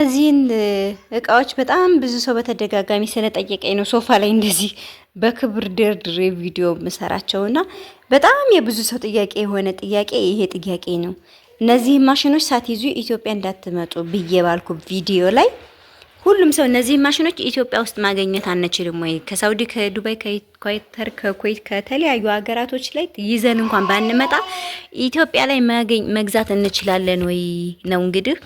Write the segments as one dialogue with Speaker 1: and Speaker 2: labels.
Speaker 1: እነዚህን እቃዎች በጣም ብዙ ሰው በተደጋጋሚ ስለጠየቀኝ ነው ሶፋ ላይ እንደዚህ በክብር ደርድሬ ቪዲዮ የምሰራቸውና በጣም የብዙ ሰው ጥያቄ የሆነ ጥያቄ ይሄ ጥያቄ ነው። እነዚህ ማሽኖች ሳትይዙ ኢትዮጵያ እንዳትመጡ ብዬ ባልኩ ቪዲዮ ላይ ሁሉም ሰው እነዚህ ማሽኖች ኢትዮጵያ ውስጥ ማግኘት አንችልም ወይ? ከሳውዲ፣ ከዱባይ፣ ከኳታር፣ ከኩዌት ከተለያዩ ሀገራቶች ላይ ይዘን እንኳን ባንመጣ ኢትዮጵያ ላይ መግዛት እንችላለን ወይ ነው። እንግዲህ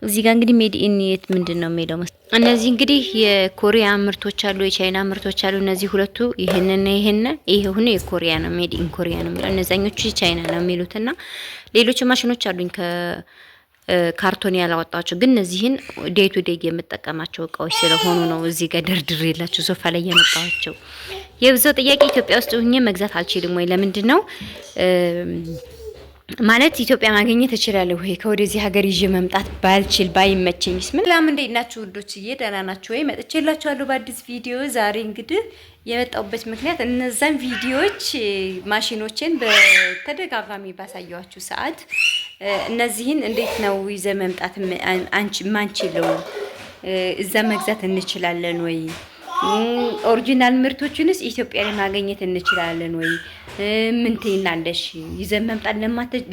Speaker 1: እዚህ ጋር እንግዲህ made in የት ምንድን ነው የሚለው፣ እነዚህ እንግዲህ የኮሪያ ምርቶች አሉ፣ የቻይና ምርቶች አሉ። እነዚህ ሁለቱ ይህንን ይህን ይሄ ሁሉ የኮሪያ ነው፣ made in Korea ነው የሚለው፣ እነዛኞቹ የቻይና ነው የሚሉትና ሌሎች ማሽኖች አሉኝ ከካርቶን ያላወጣቸው፣ ግን እነዚህን day to day የምጠቀማቸው እቃዎች ስለሆኑ ነው እዚህ ጋር ደርድሬላችሁ ሶፋ ላይ የመጣኋቸው። የብዙ ጥያቄ ኢትዮጵያ ውስጥ ሁኜ መግዛት አልችልም ወይ? ለምንድን ነው ማለት ኢትዮጵያ ማግኘት እችላለሁ ወይ? ከወደዚህ ሀገር ይዤ መምጣት ባልችል ባይመቸኝስ? ምን ሰላም፣ እንዴት ናችሁ ውዶችዬ? ደህና ናችሁ ወይ? መጥቼላችኋለሁ በአዲስ ቪዲዮ። ዛሬ እንግዲህ የመጣሁበት ምክንያት እነዛን ቪዲዮዎች ማሽኖችን በተደጋጋሚ ባሳየኋችሁ ሰዓት እነዚህን እንዴት ነው ይዘ መምጣት ማንችለው? እዛ መግዛት እንችላለን ወይ? Original ምርቶችንስ ኢትዮጵያ ላይ ማግኘት እንችላለን ወይ? ምን ትይናለሽ? ይዘን መምጣት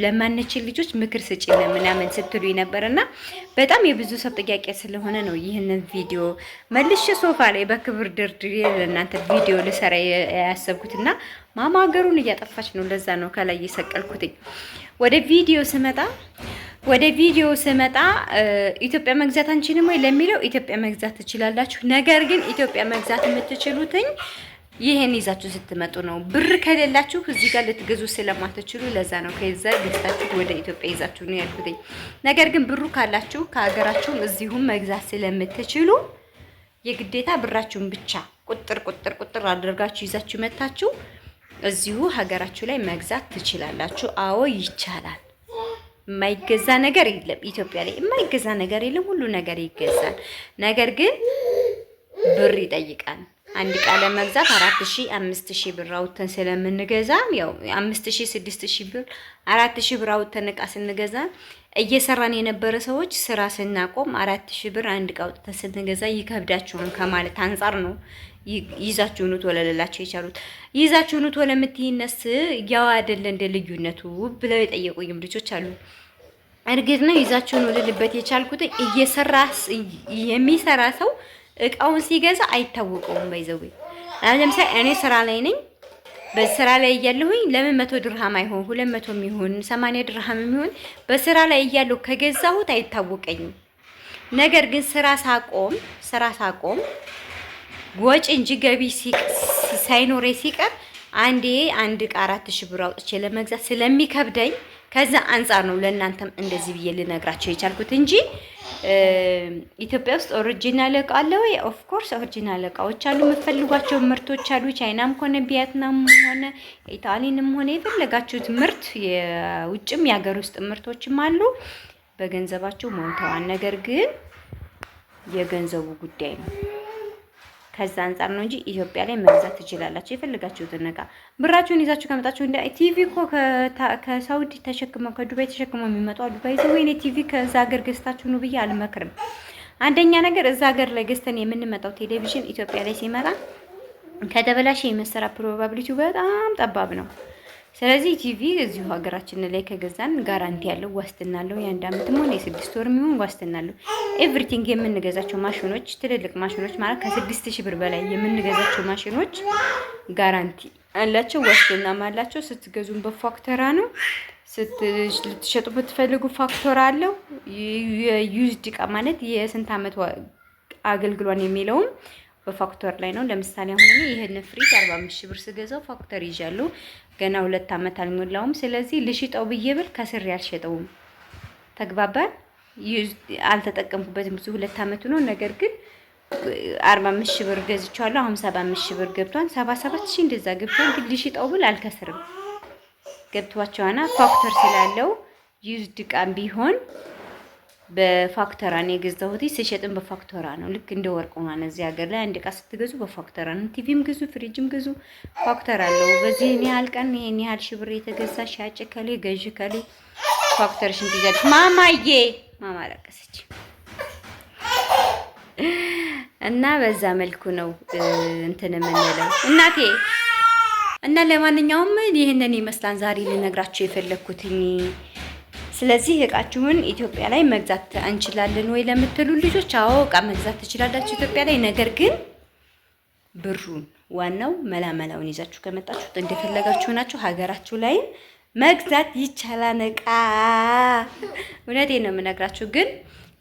Speaker 1: ለማንችል ልጆች ምክር ስጪን ምናምን ስትሉ ነበርና በጣም የብዙ ሰው ጥያቄ ስለሆነ ነው ይህንን ቪዲዮ መልሼ ሶፋ ላይ በክብር ደርድሬ ለእናንተ ቪዲዮ ልሰራ ያሰብኩትና ማማ ሀገሩን እያጠፋች ነው። ለዛ ነው ከላይ የሰቀልኩትኝ። ወደ ቪዲዮ ስመጣ ኢትዮጵያ መግዛት አንችልም ወይ ለሚለው ኢትዮጵያ መግዛት ትችላላችሁ። ነገር ግን ኢትዮጵያ መግዛት የምትችሉትኝ ይሄን ይዛችሁ ስትመጡ ነው። ብር ከሌላችሁ እዚህ ጋር ልትገዙ ስለማትችሉ ለዛ ነው ከዛ ገዝታችሁ ወደ ኢትዮጵያ ይዛችሁ ነው ያልኩትኝ። ነገር ግን ብሩ ካላችሁ ከሀገራችሁም እዚሁም መግዛት ስለምትችሉ የግዴታ ብራችሁን ብቻ ቁጥር ቁጥር ቁጥር አድርጋችሁ ይዛችሁ መታችሁ እዚሁ ሀገራችሁ ላይ መግዛት ትችላላችሁ። አዎ፣ ይቻላል። የማይገዛ ነገር የለም። ኢትዮጵያ ላይ የማይገዛ ነገር የለም። ሁሉ ነገር ይገዛል። ነገር ግን ብር ይጠይቃል። አንድ እቃ ለመግዛት 4000፣ 5000 ብር አውጥተን ስለምንገዛ፣ ያው 5000፣ 6000 ብር፣ 4000 ብር አውጥተን እቃ ስንገዛ፣ እየሰራን የነበረ ሰዎች ስራ ስናቆም 4000 ብር አንድ እቃ አውጥተን ስንገዛ ይከብዳችኋል ከማለት አንጻር ነው ይዛችሁ ኑ ቶሎ ልላቸው የቻሉት። ይዛችሁ ኑ ቶሎ የምትይነስ ያው አይደለ እንደ ልዩነቱ ብለው የጠየቁኝም ልጆች አሉ። እርግጥ ነው ይዛችሁ ኑ ልልበት የቻልኩት እየሰራ የሚሰራ ሰው እቃውን ሲገዛ አይታወቀውም። By the way፣ ለምሳሌ እኔ ስራ ላይ ነኝ። በስራ ላይ እያለሁኝ ለምን 100 ድርሃም አይሆን፣ 200 የሚሆን፣ 80 ድርሃም የሚሆን በስራ ላይ እያለሁ ከገዛሁት አይታወቀኝም። ነገር ግን ስራ ሳቆም ወጪ እንጂ ገቢ ሳይኖረኝ ሲቀር አንዴ አንድ እቃ 4000 ብር አውጥቼ ለመግዛት ስለሚከብደኝ ከዛ አንጻር ነው ለእናንተም እንደዚህ ብዬ ልነግራቸው የቻልኩት እንጂ ኢትዮጵያ ውስጥ original እቃ አለ ወይ? Of course original እቃዎች አሉ። የምትፈልጓቸው ምርቶች አሉ። ቻይናም ሆነ ቪየትናም ሆነ ኢታሊንም ሆነ የፈለጋችሁት ምርት የውጭም የሀገር ውስጥ ምርቶችም አሉ። በገንዘባችሁ ሞልተዋል። ነገር ግን የገንዘቡ ጉዳይ ነው። ከዛ አንጻር ነው እንጂ ኢትዮጵያ ላይ መግዛት ትችላላችሁ የፈለጋችሁትን እቃ ብራችሁን ይዛችሁ ከመጣችሁ። እንደ ቲቪ እኮ ከሳውዲ ተሸክመው፣ ከዱባይ ተሸክመው የሚመጡ አሉ። By the way፣ እኔ ቲቪ ከዛ ሀገር ገዝታችሁ ነው ብዬ አልመክርም። አንደኛ ነገር እዛ ሀገር ላይ ገዝተን የምንመጣው ቴሌቪዥን ኢትዮጵያ ላይ ሲመጣ ከተበላሸ የመሰራት probability ው በጣም ጠባብ ነው። ስለዚህ ቲቪ እዚሁ ሀገራችን ላይ ከገዛን guarantee ያለው፣ ዋስትና አለው። የአንድ አመትም ሆነ የ6 ወር የሚሆን ዋስትና አለው። Everything የምንገዛቸው ማሽኖች፣ ትልልቅ ማሽኖች ማለት ከ6000 ብር በላይ የምንገዛቸው ማሽኖች guarantee አላቸው፣ ዋስትናም አላቸው። ስትገዙም በፋክተራ ነው። ልትሸጡ ብትፈልጉ ፋክቶራ አለው። የ used እቃ ማለት የስንት አመት አገልግሏን የሚለውም በፋክቶር ላይ ነው። ለምሳሌ አሁን እኔ ይህን ፍሪጅ 45 ሺህ ብር ስገዛው ፋክተር ይዣለሁ። ገና 2 አመት አልሞላውም። ስለዚህ ልሽጠው ብዬ ብል ከስሬ አልሸጠውም። ተግባባን። አልተጠቀምኩበትም፣ ብዙ 2 አመቱ ነው። ነገር ግን 45 ሺህ ብር ገዝቼዋለሁ። አሁን 75 ሺህ ብር ገብቷል። 77 ሺህ እንደዛ ገብቷል። ግን ልሽጠው ብል አልከስርም። ገብቷቸዋና ፋክተር ስላለው used እቃም ቢሆን በፋክተራ ነው የገዛሁት። ስሸጥም በፋክተራ ነው። ልክ እንደ ወርቅ ማለት እዚህ ሀገር ላይ አንድ እቃ ስትገዙ በፋክተራ ነው። ቲቪም ግዙ፣ ፍሪጅም ግዙ፣ ፋክተር አለው። በዚህን ያህል ቀን ይሄን ያህል ሺህ ብር የተገዛ ሻጭ ከሌ ገዥ ከሌ ፋክተርሽን ትይዛለች። ማማዬ፣ ማማ አለቀሰች። እና በዛ መልኩ ነው እንትን የምንለው እናቴ። እና ለማንኛውም ይህንን ይመስላል ዛሬ ልነግራችሁ የፈለግኩትኝ። ስለዚህ እቃችሁን ኢትዮጵያ ላይ መግዛት እንችላለን ወይ ለምትሉ ልጆች፣ አዎ እቃ መግዛት ትችላላችሁ ኢትዮጵያ ላይ። ነገር ግን ብሩን ዋናው መላመላውን ይዛችሁ ከመጣችሁ እንደፈለጋችሁ ናችሁ። ሀገራችሁ ላይም መግዛት ይቻላል እቃ። እውነቴን ነው የምነግራችሁ። ግን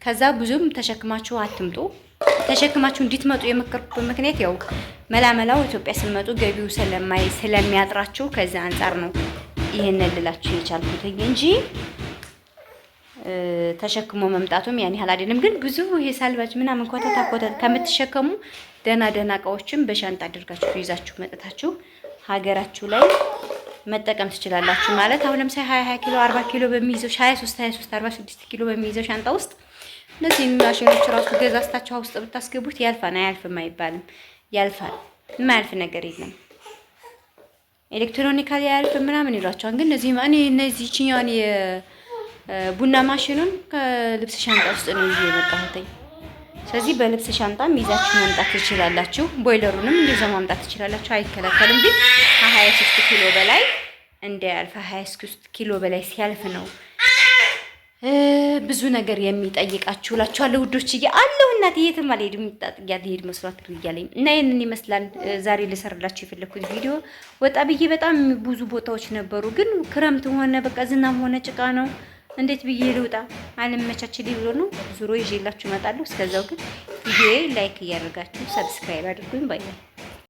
Speaker 1: ከዛ ብዙም ተሸክማችሁ አትምጡ። ተሸክማችሁ እንድትመጡ የመከርኩበት ምክንያት ያው መላመላው ኢትዮጵያ ስትመጡ ገቢው ስለሚያጥራችሁ ከዛ አንጻር ነው ይህንን ልላችሁ የቻልኩት እንጂ ተሸክሞ መምጣቱም ያን ያህል አይደለም። ግን ብዙ ይሄ ሳልባጅ ምናምን ኮተታ ኮተት ከምትሸከሙ ደህና ደህና እቃዎችን በሻንጣ አድርጋችሁ ይዛችሁ መጥታችሁ ሀገራችሁ ላይ መጠቀም ትችላላችሁ። ማለት አሁን ለምሳሌ 20 20 ኪሎ 40 ኪሎ በሚይዘው 23 23 46 ኪሎ በሚይዘው ሻንጣ ውስጥ እነዚህ ማሽኖች ራሱ ገዛዝታችሁ ውስጥ ብታስገቡት ያልፋል። አያልፍም አይባልም፣ ያልፋል። የማያልፍ ነገር የለም። electronically አያልፍም ምናምን ይሏቸዋል። ግን እነዚህ እኔ እነዚህ ይችኛዋን የቡና ማሽኑን ከልብስ ሻንጣ ውስጥ ነው ይዤ የመጣሁት። ስለዚህ በልብስ ሻንጣም ይዛችሁ መምጣት ትችላላችሁ። ቦይለሩንም እንደዛው ማምጣት ትችላላችሁ። አይከለከልም። ግን ከ23 ኪሎ በላይ እንዳያልፍ፣ 23 ኪሎ በላይ ሲያልፍ ነው ብዙ ነገር የሚጠይቃችሁ እላችኋለሁ ውዶችዬ። አለሁ እናቴ የትም አልሄድም። ጣጥያ ልሄድ መስሏት እያለኝ እና ይህንን ይመስላል ዛሬ ልሰራላችሁ የፈለኩት ቪዲዮ። ወጣ ብዬ በጣም ብዙ ቦታዎች ነበሩ፣ ግን ክረምት ሆነ በቃ ዝናብ ሆነ ጭቃ ነው። እንዴት ብዬ ልውጣ አልመቻችልኝ ብሎ ነው። ዙሮ ይዤላችሁ እመጣለሁ። እስከዛው ግን ቪዲዮ like እያደረጋችሁ subscribe አድርጉኝ። Bye bye።